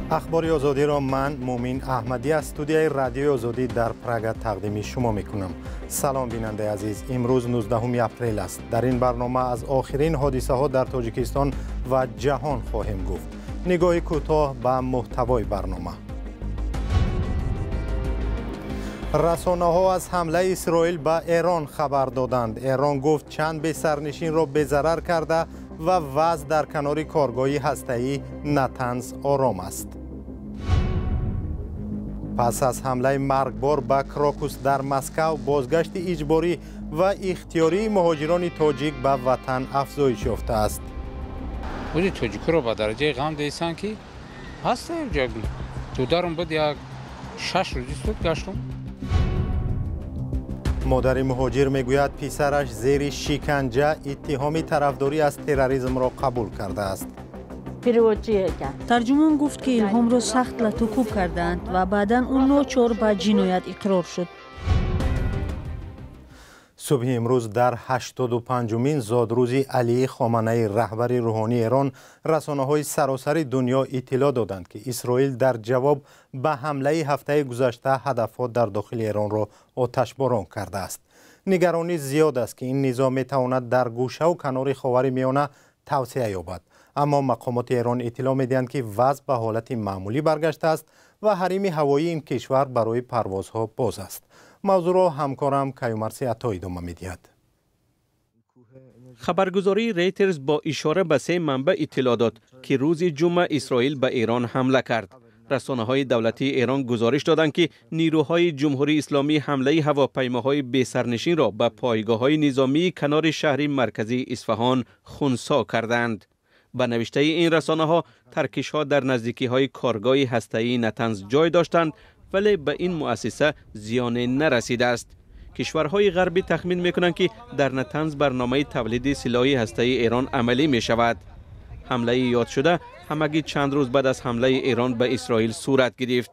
Ахбори Озодиро ман Мумин Аҳмадӣ аз студияи Радиои Озодӣ дар Прага тақдими шумо мекунам. Салом, бинандаи азиз. Имрӯз 19 апрел аст. Дар ин барнома аз охирин ҳодисаҳо дар Тоҷикистон ва ҷаҳон хоҳем гуфт. Нигоҳи кӯтоҳ ба муҳтавои барнома. Расонаҳо аз ҳамлаи Исроил ба Эрон хабар доданд. Эрон гуфт чанд бесарнишинро безарар карда ва вазъ дар канори коргоҳи ҳастаӣ Натанз ором аст. Пас аз ҳамлаи маргбор ба Крокус дар Москав, бозгашти иҷборӣ ва ихтиёрии муҳоҷирони тоҷик ба ватан афзоиш ёфтааст. Ози тоҷикиро ба дараҷаи ғам десанд, ки ҳаста дударум буд, як 6 рӯзи суд гаштум. Модари муҳоҷир мегӯяд, писараш зери шиканҷа иттиҳоми тарафдорӣ аз терроризмро қабул кардааст. Тарҷумон гуфт, ки Илҳомро сахт латукӯб кардаанд ва баъдан ӯ ночор ба ҷиноят иқрор шуд. Субҳи имрӯз, дар 85-умин зодрӯзи Алии Хоманаи, раҳбари рӯҳонии Эрон, расонаҳои саросари дунё иттилоъ доданд, ки Исроил дар ҷавоб ба ҳамлаи ҳафтаи гузашта ҳадафҳо дар дохили Эронро оташборон кардааст. Нигаронӣ зиёд аст, ки ин низоъ метавонад дар гӯшаву канори Ховари Миёна тавсеа ёбад. Аммо мақомоти Эрон иттилоъ медиҳанд, ки вазъ ба ҳолати маъмулӣ баргаштааст ва ҳарими ҳавоии ин кишвар барои парвозҳо боз аст. Мавзӯъро ҳамкорам Каюмарси Ато идома медиҳад. Хабаргузории Рейтерс бо ишора ба се манбаъ иттилоъ дод, ки рӯзи ҷумъа Исроил ба Эрон ҳамла кард. Расонаҳои давлатии Эрон гузориш доданд, ки нирӯҳои Ҷумҳурии Исломӣ ҳамлаи ҳавопаймоҳои бесарнишинро ба пойгоҳҳои низомии канори шаҳри марказии Исфаҳон хунсо карданд. Ба навиштаи ин расонаҳо, таркишҳо дар наздикиҳои коргоҳи ҳастаии Натанз ҷой доштанд, вале ба ин муассиса зиёне нарасидааст. Кишварҳои ғарбӣ тахмин мекунанд, ки дар Натанз барномаи тавлиди силоҳи ҳастаии Эрон амалӣ мешавад. Ҳамлаи ёдшуда ҳамагӣ чанд рӯз баъд аз ҳамлаи Эрон ба Исроил сурат гирифт.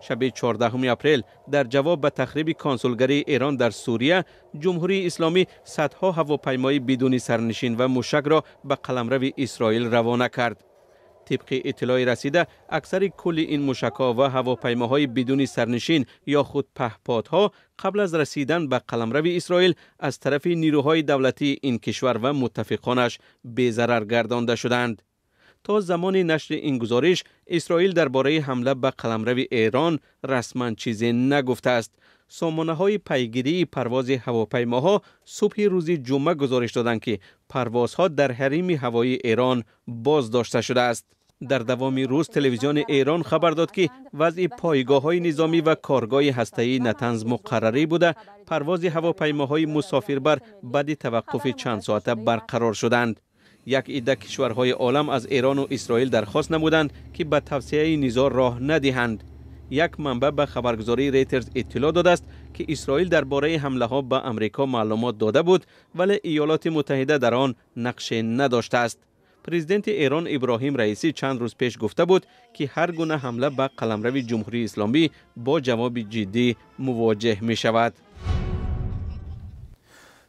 Шаби 14 апрел, дар ҷавоб ба тахриби консулгарии Эрон дар Сурия, Ҷумҳурии Исломӣ садҳо ҳавопаймои бидуни сарнишин ва мушакро ба қаламрави Исроил равона кард. Тибқи иттилои расида, аксари кулли ин мушакҳо ва ҳавопаймоҳои бидуни сарнишин ё худ паҳподҳо қабл аз расидан ба қаламрави Исроил аз тарафи нирӯҳои давлатии ин кишвар ва муттафиқонаш безарар гардонда шуданд. То замони нашри ин гузориш Исроил дар бораи ҳамла ба қаламрави Эрон расман чизе нагуфтааст. Сомонаҳои пайгирии парвози ҳавопаймоҳо субҳи рӯзи ҷумъа гузориш доданд, ки парвозҳо дар ҳарими ҳавоии Эрон боз дошта шудааст. Дар давоми рӯз телевизиони Эрон хабар дод, ки вазъи пойгоҳҳои низомӣ ва коргоҳи ҳастаии Натанз муқаррарӣ буда, парвози ҳавопаймоҳои мусофирбар баъди таваққуфи чандсоата барқарор шуданд. Як идда кишварҳои олам аз Эрону Исроил дархост намуданд, ки ба тавсеаи низоъ роҳ надиҳанд. Як манбаъ ба хабаргузории Рейтерс иттилоъ додааст, ки Исроил дар бораи ҳамлаҳо ба Амрико маълумот дода буд, вале Иёлоти Муттаҳида дар он нақше надоштааст. Президенти Эрон Иброҳим Раисӣ чанд рӯз пеш гуфта буд, ки ҳар гуна ҳамла ба қаламрави Ҷумҳурии Исломӣ бо ҷавоби ҷиддӣ мувоҷеҳ мешавад.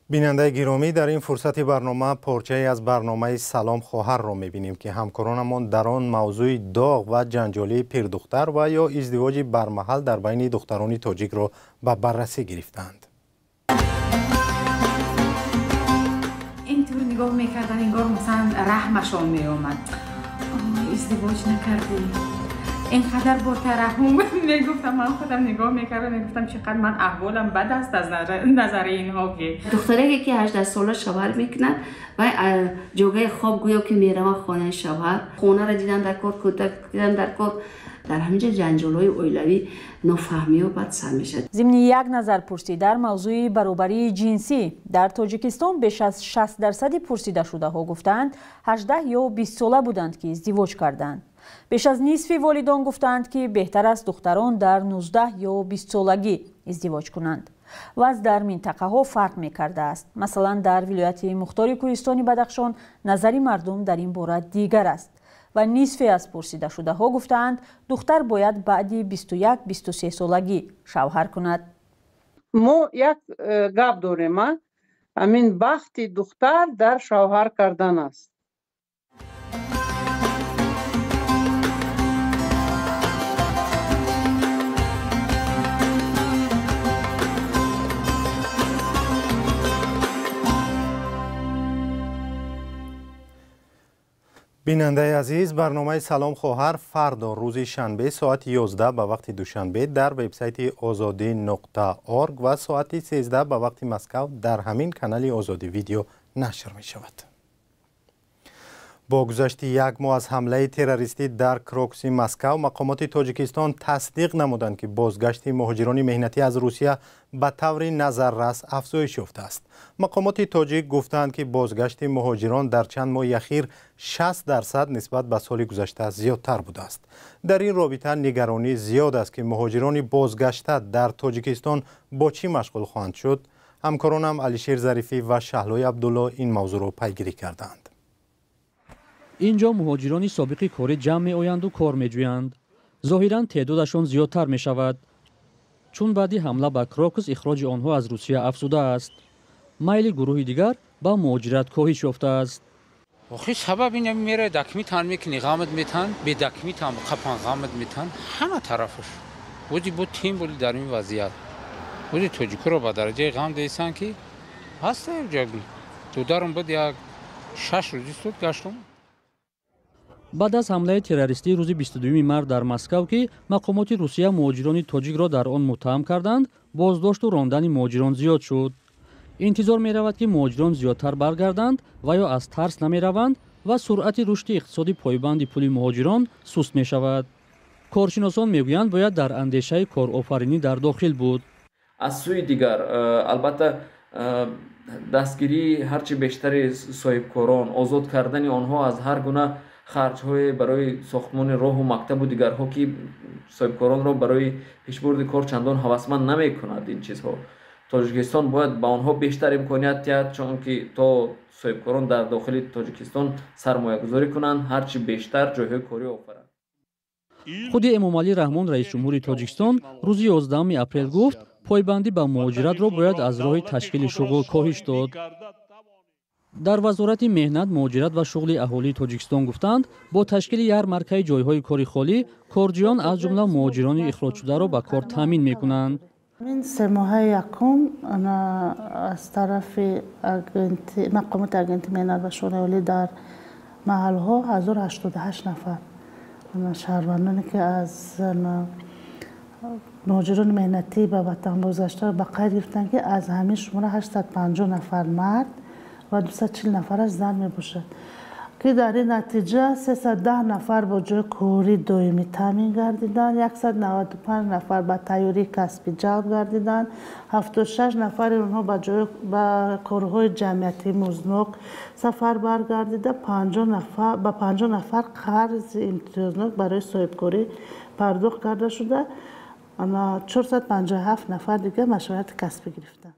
Бинандаи гиромӣ, дар ин фурсати барнома порчае аз барномаи «Салом, хоҳарро» мебинем, ки ҳамкоронамон дар он мавзӯи доғ ва ҷанҷолии пирдухтар ва ё издивоҷи бармаҳал дар байни духтарони тоҷикро ба баррасӣ гирифтаанд. Интур нигоҳ мекардан, ингор масалан раҳмашон меомад: «Издивоҷ накардӣ?» Инқадар бо тараҳум мегуфтам. Ман худам нигоҳ мекардам, мегуфтам, чӣ қадр ман аҳволам бад аст аз назари инҳо ки. Духтареке ки 18 сола шавҳар мекунад вай ҷогаи хоб гӯё ки меравад хонаи шавҳар. Хонаро дидан дар кор, кӯдак дидан дар кор. Дар ҳаминҷа ҷанҷолҳои оилавӣ, нофаҳмиҳо баъд сар мешавад. Зимни як назарпурсӣ дар мавзӯи баробарии ҷинсӣ дар Тоҷикистон, беш аз 60 дарсади пурсидашудаҳо гуфтаанд, 18 ё 20 сола буданд, ки издивоҷ карданд. Беш аз нисфи волидон гуфтаанд, ки беҳтар аст духтарон дар 19 ё 20 солагӣ издивоҷ кунанд. Вазъ дар минтақаҳо фарқ мекардааст. Масалан, дар вилояти мухтори Кӯҳистони Бадахшон назари мардум дар ин бора дигар аст ва нисфе аз пурсидашудаҳо гуфтаанд, духтар бояд баъди 21-23 солагӣ шавҳар кунад. Мо як гап дорем, а ҳамин бахти духтар дар шавҳар кардан аст. Бинандаи азиз, барномаи «Салом хоҳар» фардо, рӯзи шанбе, соати 11 ба вақти Душанбе дар вебсайти озодӣ.орг ва соати 13 ба вақти Москав дар ҳамин канали Озодӣ Видео нашр мешавад. Бо гузашти як моҳ аз ҳамлаи террористӣ дар Крокуси Москав, мақомоти Тоҷикистон тасдиқ намуданд, ки бозгашти муҳоҷирони меҳнатӣ аз Русия ба таври назаррас афзоиш ёфтааст. Мақомоти тоҷик гуфтаанд, ки бозгашти муҳоҷирон дар чанд моҳи ахир 60% нисбат ба соли гузашта зиёдтар будааст. Дар ин робита нигаронӣ зиёд аст, ки муҳоҷирони бозгашта дар Тоҷикистон бо чӣ машғул хоҳанд шуд. Ҳамкоронам Алишер Зарифӣ ва Шаҳлои Абдулло ин мавзӯъро пайгирӣ кардаанд. Ин ҷо муҳоҷирони собиқи корӣ ҷамъ меоянду кор меҷӯянд. Зоҳиран, теъдодашон зиёдтар мешавад, чун баъди ҳамла ба Крокус ихроҷи онҳо аз Русия афзудааст. Майли гурӯҳи дигар ба муҳоҷират коҳиш ёфтааст. Охи, сабаб ин мерай, документан мекунӣ, ғамат метан, бе документан қапан, ғамат метан, ҳама тарафаш буди бу тим були. Дар ин вазъият буди тоҷикоро ба дараҷаи ғам десан, ки ҳаста. Дударум буд, як 6 рӯзи суд гаштум. Баъд аз ҳамлаи террористии рӯзи 22 март дар Москав, ки мақомоти Русия муҳоҷирони тоҷикро дар он муттаҳам карданд, боздошту рондани муҳоҷирон зиёд шуд. Интизор меравад, ки муҳоҷирон зиёдтар баргарданд ва ё аз тарс намераванд ва суръати рушди иқтисоди пойбанди пули муҳоҷирон суст мешавад. Коршиносон мегӯянд, бояд дар андешаи корофаринӣ дар дохил буд. Аз сӯи дигар, албатта, дастгирии ҳарчи бештари соҳибкорон, озод кардани онҳо аз ҳар гуна харҷҳое барои сохтмони роҳу мактабу дигарҳо, ки соҳибкоронро барои пешбурди кор чандон ҳавасманд намекунад ин чизҳо. Тоҷикистон бояд ба онҳо бештар имконият диҳад, чунки то соҳибкорон дар дохили Тоҷикистон сармоягузорӣ кунанд, ҳарчи бештар ҷойҳои корӣ офаранд. Худи Эмомалӣ Раҳмон, раисҷумҳури Тоҷикистон, рӯзи 11 апрел гуфт, пойбандӣ ба муҳоҷиратро бояд аз роҳи ташкили шуғл коҳиш дод. Дар Вазорати меҳнат, муҳоҷират ва шуғли аҳолии Тоҷикистон гуфтанд, бо ташкили ярмаркаи ҷойҳои кори холӣ корҷӯён, аз ҷумла муҳоҷирони ихроҷшударо ба кор таъмин мекунанд. Ин 3 моҳаи якум аз тарафи мақомоти Агентии меҳнат ва шуғли аҳолӣ дар маҳалҳо 1088 нафар шаҳрвандоне, ки аз муҳоҷирони меҳнатӣ ба ватан бозгашта, ба қайд гирифтанд, ки аз ҳамин шумора 850 нафар мард ва 240 нафараш зан мебошад, ки дар ин натиҷа 310 нафар бо ҷои корӣ доимӣ таъмин гардиданд, 195 нафар ба тайёрии касбӣ ҷалб гардиданд, 76 нафари онҳо ба корҳои ҷамъиятии музднок сафарбар гардида, ба 50 нафар қарзи имтиёзнок барои соҳибкорӣ пардохт карда шуда, 457 нафар дигар машварати касбӣ гирифтанд.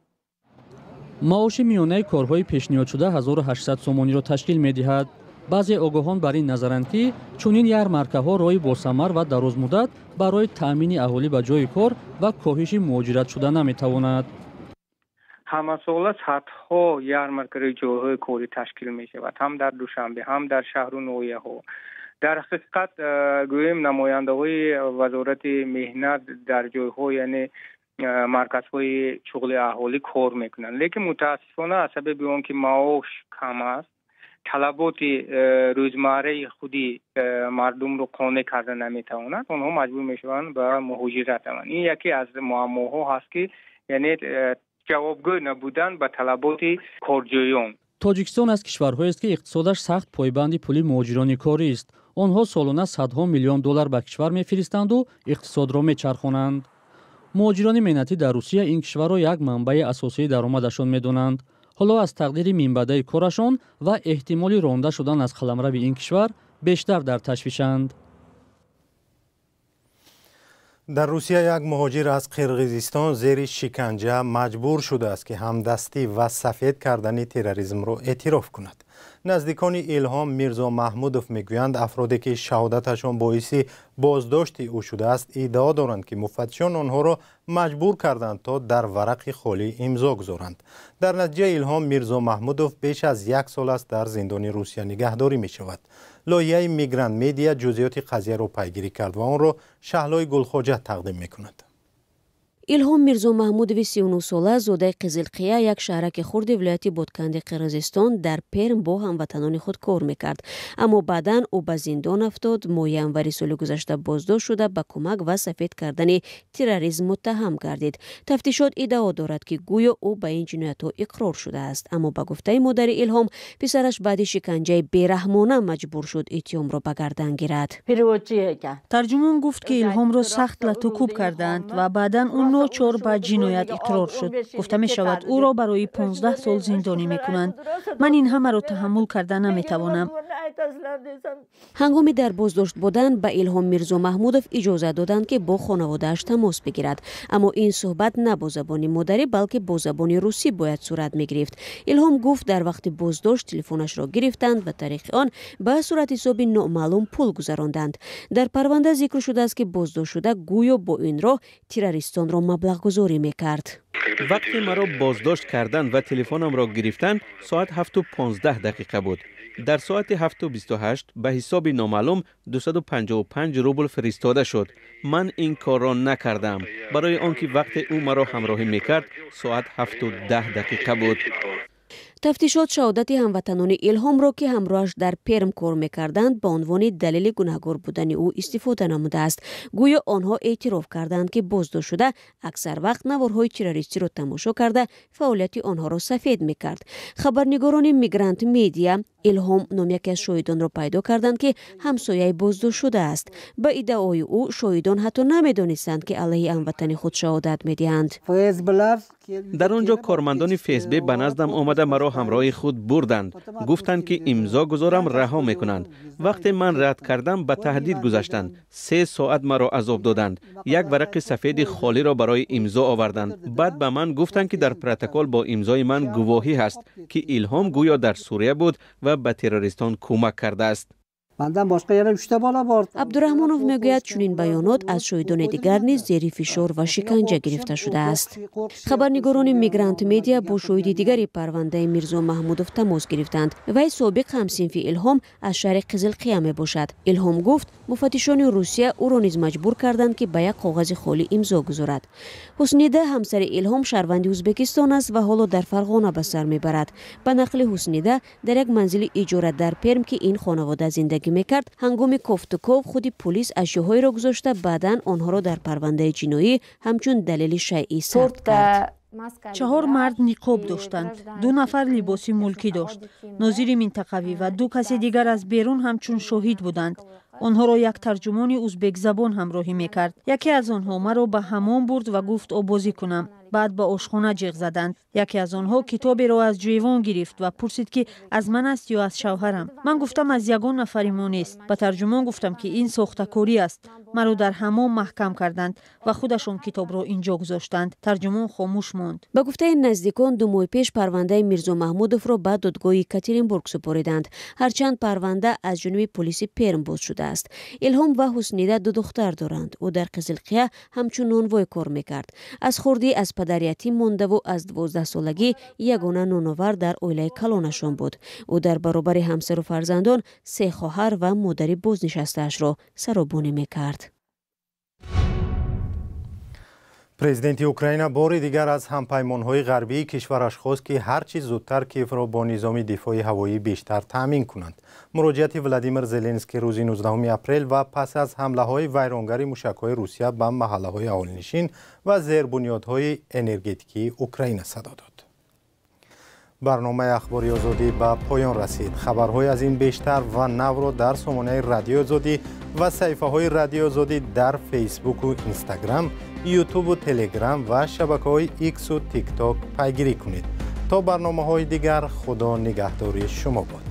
Маоши миёнаи корҳои пешниҳодшуда 1800 сомониро ташкил медиҳад. Баъзе огоҳон бар ин назаранд, ки чунин ярмаркаҳо роҳи босамар ва дарозмуддат барои таъмини аҳолӣ ба ҷойи кор ва коҳиши муҳоҷират шуда наметавонад. Ҳамасола садҳо ярмаркаи ҷойҳои корӣ ташкил мешавад, ҳам дар Душанбе, ҳам дар шаҳру ноҳияҳо. Дар ҳақиқат, гӯем, намояндаҳои Вазорати меҳнат дар ҷойҳо, яъне марказҳои шуғли аҳолӣ кор мекунанд, лекин мутаассифона аз сабаби он ки маош кам аст, талаботи рӯзмарраи худи мардумро қонеъ карда наметавонад. Онҳо маҷбур мешаванд ба муҳоҷират раванд. Ин яке аз муаммоҳо ҳаст, ки яъне ҷавобгӯ набудан ба талаботи корҷӯён. Тоҷикистон аз кишварҳоест, ки иқтисодаш сахт пойбанди пули муҳоҷирони корист. Онҳо солона садҳо миллион доллар ба кишвар мефиристанду иқтисодро мечархонанд. Муҳоҷирони меҳнатӣ дар Русия ин кишварро як манбаи асосии даромадашон медонанд. Ҳоло аз тақдири минбаъдаи корашон ва эҳтимоли ронда шудан аз қаламрави ин кишвар бештар дар ташвишанд. Дар Русия як муҳоҷир аз Қирғизистон зери шиканҷа маҷбур шудааст, ки ҳамдастӣ ва сафед кардани терроризмро эътироф кунад. Наздикони Илҳом Мирзо Маҳмудов мегӯянд, афроде ки шаҳодаташон боиси боздошти ӯ шудааст, иддао доранд, ки муфаттишон онҳоро маҷбур карданд, то дар варақи холӣ имзо гузоранд. Дар натиҷа Илҳом Мирзо Маҳмудов беш аз як сол аст дар зиндони Русия нигаҳдорӣ мешавад. Лоиҳаи Мигрант Медиа ҷузъиёти қазияро пайгирӣ кард ва онро Шаҳлои Гулхоҷа тақдим мекунад. Илҳом Мирзомаҳмудови 39-сола, зодаи Қизилқия, як шаҳраки хурди вилояти Ботканди Қирғизистон, дар Перм бо ҳамватанони худ кор мекард. Аммо баъдан ӯ ба зиндон афтод. Моҳи январи соли гузашта боздошт шуда, ба кӯмак ва сафед кардани терроризм муттаҳам гардид. Тафтишот иддао дорад, ки гӯё ӯ ба ин ҷиноятҳо иқрор шудааст. Аммо ба гуфтаи модари Илҳом, писараш баъди шиканҷаи бераҳмона маҷбур шуд иттиҳомро ба гардан гирад. Тарҷумон гуфт, ки Илҳомро сахт лату кӯб кардаанд ва баъдан ӯ ночор ба ҷиноят иқрор шуд. Гуфта мешавад, ӯро барои 15 сол зиндонӣ мекунанд. Ман ин ҳамаро таҳаммул карда наметавонам. Ҳангоми дар боздошт будан ба Илҳом Мирзомаҳмудов иҷозат доданд, ки бо хонаводааш тамос бигирад. Аммо ин суҳбат на бо забони модарӣ, балки бо забони русӣ бояд сурат мегирифт. Илҳом гуфт, дар вақти боздошт телефонашро гирифтанд ва тариқи он ба суратҳисоби номаълум пул гузаронданд. Дар парванда зикр шудааст, ки боздоштшуда гӯё бо ин роҳ террористонро маблағгузорӣ мекард. Вақте маро боздошт карданд ва телефонамро гирифтанд, соат 7:15 буд. Дар соати 7:28 ба ҳисоби номаълум 255 рубл фиристода шуд. Ман ин корро накардам, барои он ки вақте ӯ маро ҳамроҳӣ мекард, соат 7:10 буд. Тафтишот шаҳодати ҳамватанони Илҳомро, ки ҳамроҳаш дар Перм кор мекарданд, ба унвони далели гунаҳгор будани ӯ истифода намудааст. Гӯё онҳо эътироф карданд, ки боздоштшуда аксар вақт наворҳои террористиро тамошо карда, фаъолияти онҳоро сафед мекард. Хабарнигорони Мигрант Медиа Илҳом ном яке аз шоҳидонро пайдо карданд, ки ҳамсояи боздоштшуда аст. Ба иддаои ӯ, шоҳидон ҳатто намедонистанд, ки алайҳи ҳамватани худ шаҳодат медиҳанд. Дар он ҷо кормандони ФСБ ба наздам омада маро ҳамроҳи худ бурданд. Гуфтанд, ки имзо гузорам, раҳо мекунанд. Вақте ман рад кардам, ба таҳдид гузаштанд. 3 соат маро азоб доданд. Як варақи сафеди холиро барои имзо оварданд. Баъд ба ман гуфтанд, ки дар протокол бо имзои ман гувоҳӣ ҳаст, ки Илҳом гӯё дар Сурия буд ва ба террористон кӯмак кардааст. Абдураҳмонов мегӯяд, чунин баёнот аз шоҳидони дигар низ зери фишор ва шиканҷа гирифта шудааст. Хабарнигорони Мигрант Медиа бо шоҳиди дигари парвандаи Мирзомаҳмудов тамос гирифтанд. Вай собиқ ҳамсинфи Илҳом аз шаҳри Қизилқия мебошад. Илҳом гуфт, муфаттишони Русия ӯро низ маҷбур карданд, ки ба як коғази холӣ имзо гузорад. Ҳуснида, ҳамсари Илҳом, шаҳрванди Ӯзбекистон аст ва ҳоло дар Фарғона ба сар мебарад. Ба нақли Ҳуснида, дар як манзили иҷора дар Перм, ки ин хонавода зиндагӣ мекард, ҳангоми кофтуков худи пулис ашёҳоеро гузошта, баъдан онҳоро дар парвандаи ҷиноӣ ҳамчун далели шайъӣ сабт кард. 4 мард ниқоб доштанд, 2 нафар либоси мулкӣ дошт. Нозири минтақавӣ ва 2 каси дигар аз берун ҳамчун шоҳид буданд. Онҳоро як тарҷумони узбекзабон ҳамроҳӣ мекард. Яке аз онҳо маро ба ҳамом бурд ва гуфт обозӣ кунам. Баъд ба ошхона ҷиғ заданд. Яке аз онҳо китоберо аз ҷӯйвон гирифт ва пурсид, ки аз ман аст ё аз шавҳарам. Ман гуфтам, аз ягон нафари мо нест. Ба тарҷумон гуфтам, ки ин сохтакорӣ аст. Маро дар ҳамом маҳкам карданд ва худашон китобро инҷо гузоштанд. Тарҷумон хомӯш монд. Ба гуфтаи наздикон, 2 моҳ пеш парвандаи Мирзомаҳмудовро ба додгоҳи Екатеринбург супориданд. Ҳарчанд парванда аз ҷониби полиси Перм боз шудааст. Илҳом ва Ҳуснида 2 духтар доранд. Ӯ дар Қизилқия ҳамчун нонвой кор мекард. Аз хурдӣ аз падар ятим мондаву аз 12-солагӣ ягона ноновар дар оилаи калонашон буд. Ӯ дар баробари ҳамсару фарзандон 3 хоҳар ва модари бознишастаашро саробонӣ мекард. Президенти Украина бори дигар аз ҳампаймонҳои ғарбии кишвараш хост, ки ҳарчи зудтар Киевро бо низоми дифои ҳавоӣ бештар таъмин кунанд. Муроҷиати Владимир Зеленский рӯзи 19 апрел ва пас аз ҳамлаҳои вайронгари мушакҳои Русия ба маҳаллаҳои аҳолинишин ва зербунёдҳои энергетикии Украина садо дод. Барномаи Ахбори Озодӣ ба поён расид. Хабарҳои аз ин бештар ва навро дар сомонаи Радиои Озодӣ ва саҳифаҳои Радиои Озодӣ дар Фейсбуку Инстаграм, Ютубу Телеграм ва шабакаҳои Иксу Тикток пайгирӣ кунед. То барномаҳои дигар, Худо нигаҳдори шумо бод.